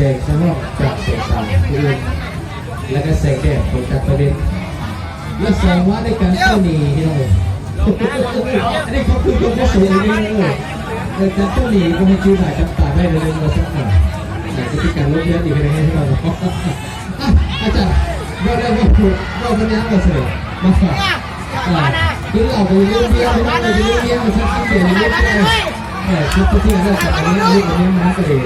ແສງສະທ້ອນຈາກແສງຕາຜູ້ອື່ນ ແລະກະແສງແດດຂອງຈັນຕາເວັນ ແລະແສງວ່າໃນການເຕົ້າໜີ່ ພີ່ນ້ອງເອີຍ. ອັນນີ້ເຂົາຄືຄົນບໍ່ສວຍເດ້ ເອີ ການເຕົ້າໜີ່ບໍ່ໃຫ້ຈື່ໜ້າຈັບຕາໄດ້ເລີຍ ວ່າຊັ້ນ. ອາ ຈະເປັນການລົງເຮືອນອີກເປັນຈັ່ງໃດ ພີ່ນ້ອງ. ອາ ອາຈານ ເວົ້າໄດ້ ເວົ້າຖືກ ເວົ້າສັນຍາ ເວົ້າສະເໜີ ມາຝາກ. ອາ ກິນເຫຼົ້າກໍຢ່າລືມເບຍ ພີ່ນ້ອງເອີຍ ຢ່າລືມເບຍ ມາສັກກິນເບຍ ຢ່າລືມເບຍ. ເອີ ຄືເພື່ອນເຮົາກໍເອົາເບຍ ເອົາເບຍມາໃຫ້ກໍດີ.